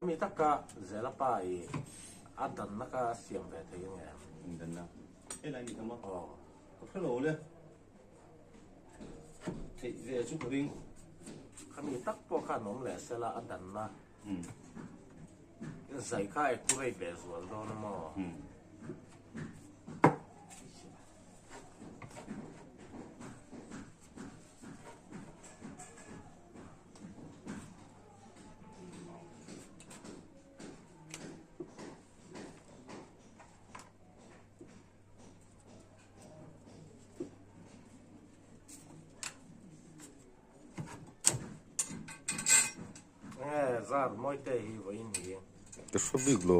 Mi taka Zela pa i a danna kha a siam ve thei nge? Eng danna? Helai ni kha maw? Aw. Ka hre lo le. Theih ve chu ka ring. Khami tak pawh khan awm leh sela a danna zai kha accurate leh zual dawn a maw? Nge zar mawi te hi vawiin hi. Ka hre bik lo.